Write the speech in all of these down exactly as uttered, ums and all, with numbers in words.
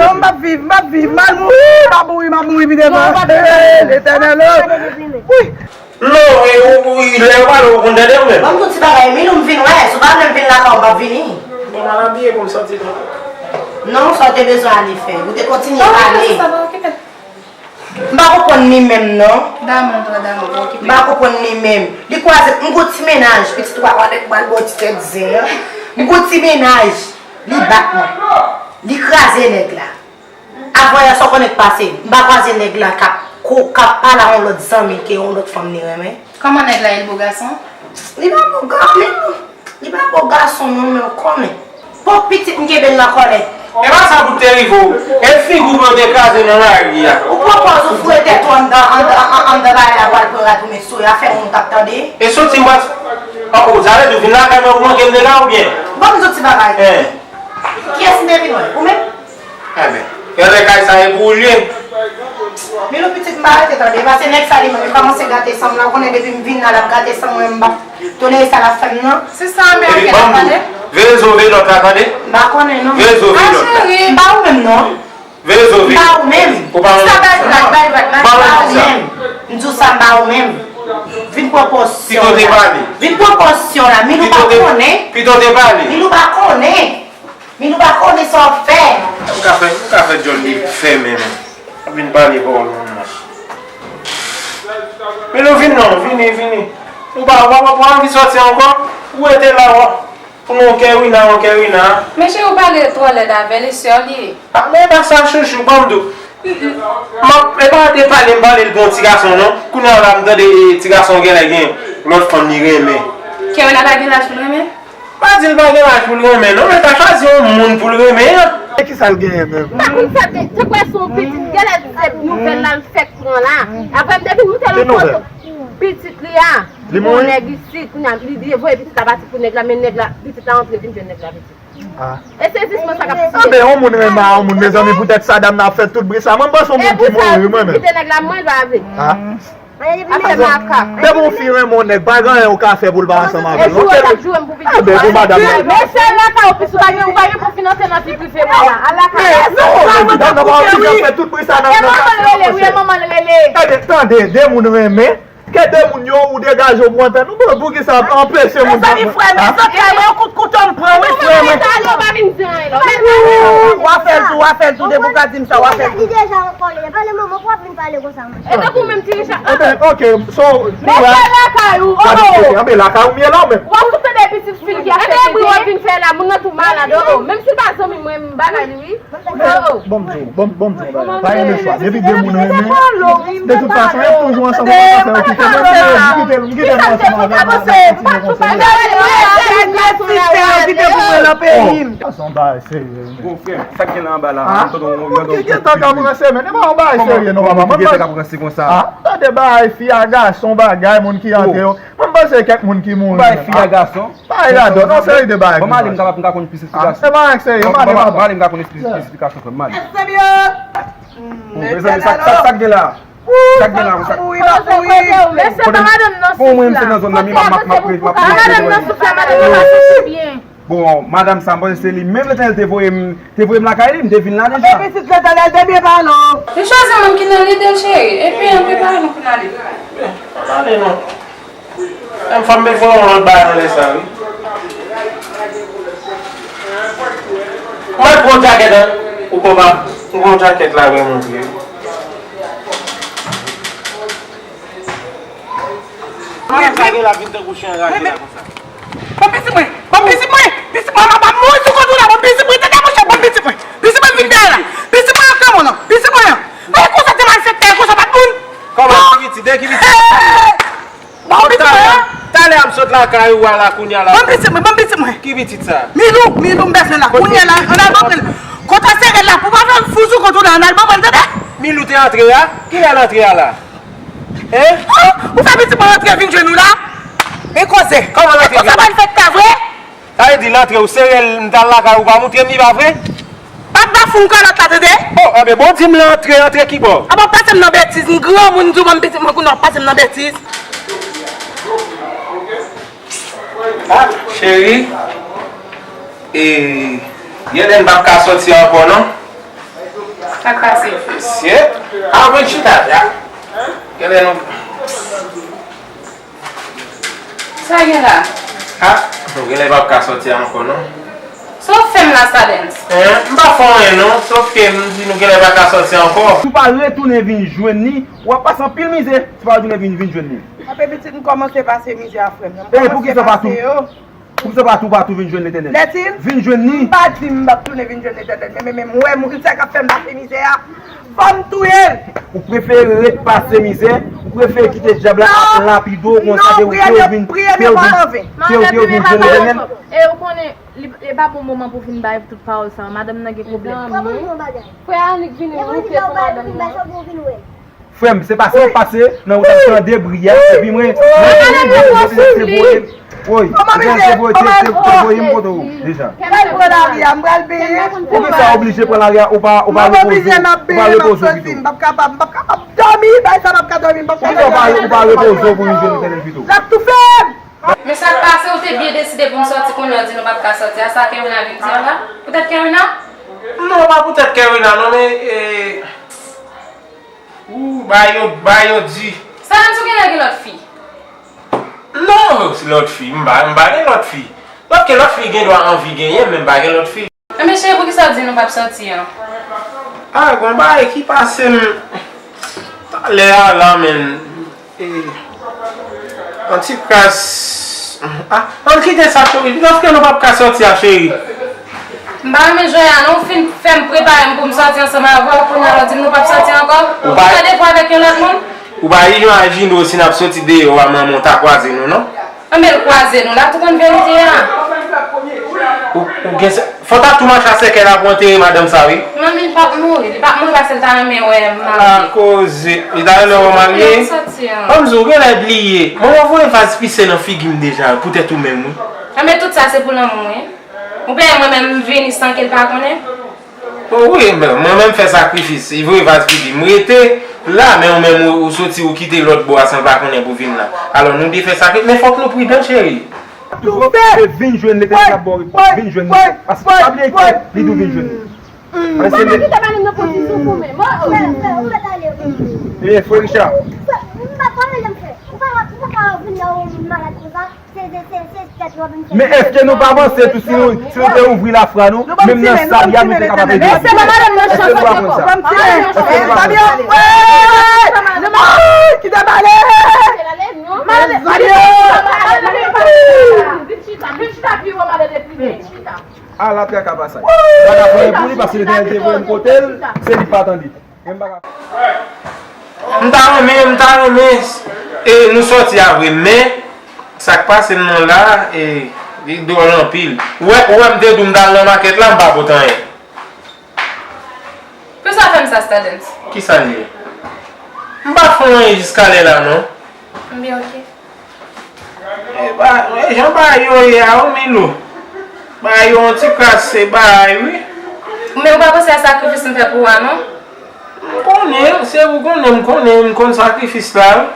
Non, m p ap viv, m p ap viv. M al mouri, m ap mouri, m ap mouri pi devan. Letènèl, wi. Lori, ou, ou, lè yo pale, ou konn tande ou menm? Ban m di w ti bagay, Emil, ou m vin wè, si w pa vle m vin lakay ou, m p ap vini. Bon, m al abiye pou m soti tou. Non, sa w te bezwen ale fè. Ou te kontinye pale. M pa konprann li menm, non. Damou, twa damou, pa okipe. M pa konprann li menm. Li kwaze, m gon ti mennaj, pitit ou pa wè nèg m al ba w ti tèt zen an. M gon ti mennaj, li bat mwen. Li kraze nèg la. Avan yè sa w konnen k pase, m pa kwaze nèg la k ap ko-, k ap pale a yon lòt zanmi l ke yon lòt fanm li renmen. Kòman nèg la ye, l bo gason? Li pa bo gason, li pa bo gason non, men w konnen. Pòp pitit m kenbe l nan kòlèt. E pa sa pou te rive w. E figi w pou yo te kraze nan lari a. Ou pran pòz ou foure tèt ou anndan, anndan, anndan bagay la pou al pran rad pou met sou yo, afè moun k ap tande. E soti m pral, oh, oh, sa vle di w vin lakay mwen pou manke m nèg la oubyen? Ban m di w ti bagay. Kiyès m te vin wè? Ou menm? Enben, genlè kay sa e pou ou l ye. Milou pitit m pa rete tande, pase nèg sa li menm li kòmanse gate san m la, ou konnen depi m vin la l ap gate san m, mwen m p ap tolere sa l ap fè m nan. Se sa ameriken ap pale. Veye zo veye lòt la tande. M pa konnen non. Veye zo veye lòt la. M pa ou menm non. Veye zo veye. M pa ou menm. Ou pa ou menm. Sa bay vag, bay vag, bay vag. M pa ou menm. M di w sa m pa ou menm. Vin pran pozisyon la. Pito te pale. Vin pran pozisyon la. Milou pa konnen. Pito te pale. Milou pa konnen. Milou pa konnen sa w ap fè. Ou ka fè, ou ka fè djòl li fèmen menm. Ap vin pale pawòl moun nan. Milou vin non, vini, vini. Ou pa, ou pa, ou pa anvi sòti ankò? Ou rete la, w ap pran yon kè Rina, yon kè Rina. Men cheri, ou pale twò lèd avè l, e sè w li ye. Ah, men e pa sa, chouchou, ban m di w. M ap, e pa de pale, m pale l pou yon ti gason, non. Kounye a la, m tande, e, ti gason genlè gen lòt fanm li renmen. Kè Rina pa gen laj pou l renmen? Pa di l pa gen laj pou l renmen, non, men l ta chwazi yon moun pou l renmen an. E kisa l genyen menm? M pa konn sa, te, te kwè se yon pitit, genlè se nouvèl la l fèk pran la. Apre m te vin moute l yon foto pitit li a. Li gen yon nèg isit, kounye a, li, li voye pitit la pati pou nèg la, men nèg la, pitit la antre vin jwenn nèg la pitit. Ah. E sezisman sa k ap tiye. Anben, yon moun renmen a yon moun, mezanmi, poutèt sa dam nan ap fè tout bri sa. Mwen, m panse yon moun ki mouri, mwen menm. Kite nèg la, mwen, l pa vle. Ah. Afè makak. Depi yon fi renmen yon nèg, pa gen anyen ou ka fè pou l pa ansanm avè l. Epi w ap joure m pou pitit. Anben, pou madanm nan. Men sèl lakay ou pis ou pa gen, ou pa gen pou finanse nan ti prive mwen la. Al lakay. Non, madanm nan pa oblije ap fè tout bri sa nan, nan kay sa, monchè. E manman l rele, wi, e manman l rele. Tande, tande, de moun renmen. Ke de moun yo ou degaje w pou antann nou, bon, poukisa anpeche moun sa? Mezanmi, frè, mezanmi, frè mwen, yon kout kouto m pran, wi, frè mwen. Tande, pa vin di anyen, non. W a fè l tou, w a fè l tou, depi w ka di m sa, w a fè l tou. Li deja an kòlè, pale manman, pou w ap vin pale konsa, monchè. E tankou menm ti Richa. Enben, ok, so, kouraj. Mesye lakay ou, oh, oh. Enben, lakay ou m ye la, ou menm. W ap fout tande pitit fi l ki ap fè tete. Enben, bri w ap vin fè la, moun nan tou malad, oh, oh. Menm si l pa zanmi mwen, m bagay li, wi. Bon, bon, di w, bon, bon, di w, bagay. Pa gen lechwa. Depi de moun renmen, de tout fason, y ap toujou ansanm, w ap fè yo kite. Mwen, m kite l, m kite l, m kite l ansanm avè m, m ap kontinye konsa. Sa se yon bagay serye, wi. Bon, frè m, sa k gen la anba la, m tande yon, yon, yon, gen tan k ap ranse, men, e pa yon bagay serye, non, papa. Mwen, gen tan k ap ranse konsa. Ah, tande bagay, fi a gason, bagay, moun ki antre yo. Mwen, m panse kèk moun ki mouri. Bay fi a gason. Bay ladan, non, seri de bagay. Bon, m ale, m ka, m ka konn plis esplikasyon. Se bagay serye, m ale, m ale. M ale, m ka konn esplikasyon, frè m, m ale. Mezanmi, sa, sa, sa k gen la? Sa k gen la, sa? Kote m, pou mwen, m se nan zòn nan, mi, m ap, m ap, m ap, m ap, madanm nan soufle, madanm nan pa santi byen. Bon, madanm sa, m panse se li menm, Letènèl te voye m, te voye m lakay li, m te vin la deja. Epi pitit Letènèl te byen pale w. Li chwazi moun ki nan lide l, cheri. Epi ann prepare nou pou n ale. Pa ale non. Menm fanm bezwen yon lòt bagay nan lè sa, wi. Mwen pran jakèt an, ou konpa, m pran jakèt la, mwen montre. Mwen pa gen la vin tankou chen anraje la konsa. Ban m pitit mwen, ban m pitit mwen, pitit mwen, m ap mouri sou kont ou la, ban m pitit mwen, tande monchè, ban m pitit mwen, pitit mwen vin dèyè la, pitit mwen an kanmon nan, pitit mwen an, mwen konsa te malfektè, konsa pa t moun. Kòman ki pitit, de ki pitit? Ban m pitit mwen an. Talè a m sot lakay ou a la kounye a la. Ban m pitit mwen, ban m pitit mwen. Ki pitit sa? Milou, Milou m bezwen la kounye a la, ann al ban mwen l. Kontra sere la, pou pa fè m fou sou kont ou la, ann al ban mwen l, tande? Milou te antre a? Kilè l antre a la? Hein? Oh, ou fè pitit mwen rantre vin jwenn ou la? Men koze. Kòman l antre? Konsa pa l fèt ta vre? Sa vle di l antre ou sere l, m t al lakay ou pa montre m li pa vre? Pa t ba fou m kalòt la tande? Oh, anben bon di m l antre, antre kibò? A bon pase m nan betiz, m granmoun di w ban m pitit mwen kounye a w ap pase m nan betiz. Ah, cheri. E, genlè n p ap ka sòti ankò non. Sa k pase? Mesye, a vin chita la. Genlè nou. Sa gen la? Ah, nou genlè p ap ka sòti ankò non. Sa w fè m la, Salens? Hein? M pa fè w anyen non, sòf ke m di nou genlè pa ka sòti ankò. Si w pa retounen vin jwenn li, w ap pase anpil mizè si w pa retounen vin, vin jwenn li. Anpil pitit m kòmanse pase mizè a, frè m. E poukisa w pa tou, poukisa w pa tou, pa tou vin jwenn Letènèl? Vin jwenn li. M pa di m p ap tounen vin jwenn Letènèl, men, men, men, m wè moun sa k ap fè m pase mizè a. Fò m touye l. Ou prefere ret pase mizè, ou prefere kite dyab la ap lapide w konsa ke w, ke w vin, ke w vin, ke w, ke w vin jwenn Letènèl? E ou konnen, li, e pa bon moman pou vin bay tout pawòl sa yo. Madanm nan gen pwoblèm. Frè Anik vini, wi, ou kite sou madanm nan. Frè m, se pase w pase nan wout la, m tande bri a, epi mwen, mwen te voye m. Woy, mwen te voye, te, te, te voye m kote w deja. Mwen pran lari a, m pral benyen. Poukisa w oblije pran lari a, ou pa, ou pa repoze w, ou pa repoze w pito? M p ap kapab, m p ap kapab dòmi, bay sa m p ap ka dòmi, m p ap kapab dòmi. Poukisa w pa, ou pa repoze w pou vin jwenn Letènèl pito? L ap toufe m! Men sa k pase, ou te byen deside pou n sòti, kounye a w di nou p ap ka sòti a, sa Kerwina vin di a la? Poutèt Kerwina? Non, pa poutèt Kerwina, non, men, e, ou, bagay yo, bagay yo di. Sa menm si w genlè gen lòt fi? Non, si lòt fi, m pa, m pa gen lòt fi. Lòt ke lòt fi gen dwa anvi genyen, men m pa gen lòt fi. Enben, cheri, poukisa w di nou p ap sòti an? Ah, gon bagay ki pase m talè a la, men, e, yon ti kras. Ah, ann kite sa, cheri. Lòske nou p ap ka sòti a, cheri? M pa renmen jwèt a, non. Ou fin fè m prepare m pou m sòti ansanm avè w, kounye a w di m nou p ap sòti ankò. Ou pa, ou pa de pwa avèk yon lòt moun? Ou pa imajine w si n ap sòti deyò a, manman w ta kwaze nou, non? Anben l kwaze nou la, tou konn verite a. Ou, ou gen sa, fò w ta tou mache a sèkèy la pou antere madanm sa, wi. Manmi, li p ap mouri, li p ap mouri paske l ta renmen wè m marye. A koze, li ta renmen wè w marye? Wi, m sòti an. Ban m di w, ou genlè bliye. Manman voye vaz pise nan figi m deja, poutèt ou menm, wi. Anben tout sa se pou lanmou, wi. Ou pè mwen menm m vini san ke l pa konnen? O wi, men mwen menm fè sakrifis. Li voye vaz pise. M rete la, men ou menm ou, ou soti, ou kite lòt bò a san l pa konnen pou vin la. Alò, nou te fè sakrifis, men fòk nou pridan, cheri. Toujou, vin jwenn Letènèl k ap ba w repons. Vin jwenn li. Paske pa bliye ke li tou vin jwenn li. Ou pa ka kite madanm nan pran ti souf ou menm. E, frè Richard. M pa konnen jan m fè. Ou pa, ou pa ka vin la ou malad konsa. Men èske nou pa panse tou si nou, si nou te ouvri lafwa nou, menm nan sa li a nou te kapab ede? Èske nou pa konn sa? Èske nou pa konn sa? Ala traka pa sa. Sa ka fè pou li paske Letènèl te voye m kote l, se li pa tande. M ta renmen, m ta renmen, e, nou sòti a vre, men sa k pase m nan la, e, li dwòl anpil. Ou wè, ou wè m te di w m t al nan makèt la, m pa pote anyen. Poukisa w fè m sa, Stardens? Kisa l ye? M pa fè w anyen jiskalè la, non. Ebyen, oke. E ba, e jan bagay yo ye a, wi, Milo. Bagay yo yon ti kras, se bagay, wi. Ou menm pa panse a sakrifis m fè pou ou a, non? M konnen, se ou konnen, m konnen, m konn sakrifis la, wi.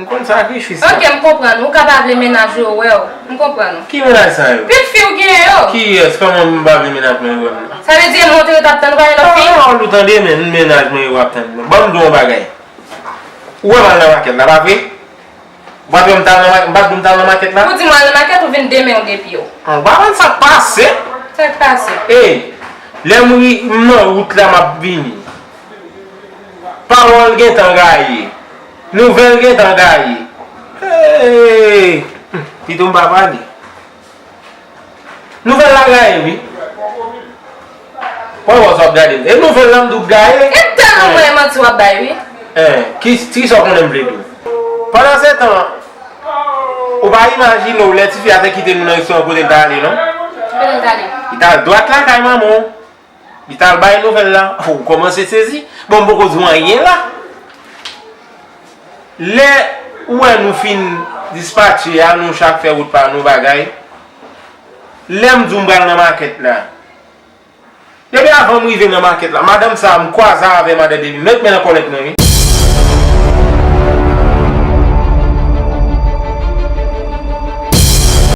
M konn sakrifis la. Oke, m konprann. Ou ka pa vle mennaj ou wè w. M konprann ou. Ki mennaj sa yo? Pitit fi ou genyen yo. Kiyès? Kòman m pa vle mennaj mwen wè m? Sa vle di e mwen ou te ret ap tann, ou pa gen lòt fi? Pawòl ou tande, men, mennaj mwen yo ap tann mwen. Ban m di w yon bagay. Ou wè m al nan makèt la, pa vre? Ou pa t wè m t al nan ma-, m pa t di w m t al nan makèt la? Ou di m w al nan makèt, ou vin demen ou gen pye w. An, ou pa konn sa k pase? Sa k pase? Ey, lè m ri, m nan wout la, m ap vini. Pawòl gentan gaye. Nouvèl gentan gaye. Ey, pito m pa pale. Nouvèl la gaye, wi. Wè, wè, sa w ap gade m. E nouvèl la, m di w gaye. E tèlman mwen manti w ap bay, wi. Hein, ki, kisa w konnen m vle di w? Pandansetan, ou pa imajine w lè tifi a te kite nou nan restoran kote l t ale, non? Kote l t ale? Li t al dwat lakay manman w. Li t al bay nouvèl la. Ou kòmanse sezi. Bon, m poko di w anyen la. Lè ou wè nou fin dispatche a, nou chak fè wout pa nou bagay. Lè m di w m pral nan makèt la. Depi avan m rive nan makèt la, madanm sa a, m kwaze avè madanm depi met men nan kòlèt mwen, wi.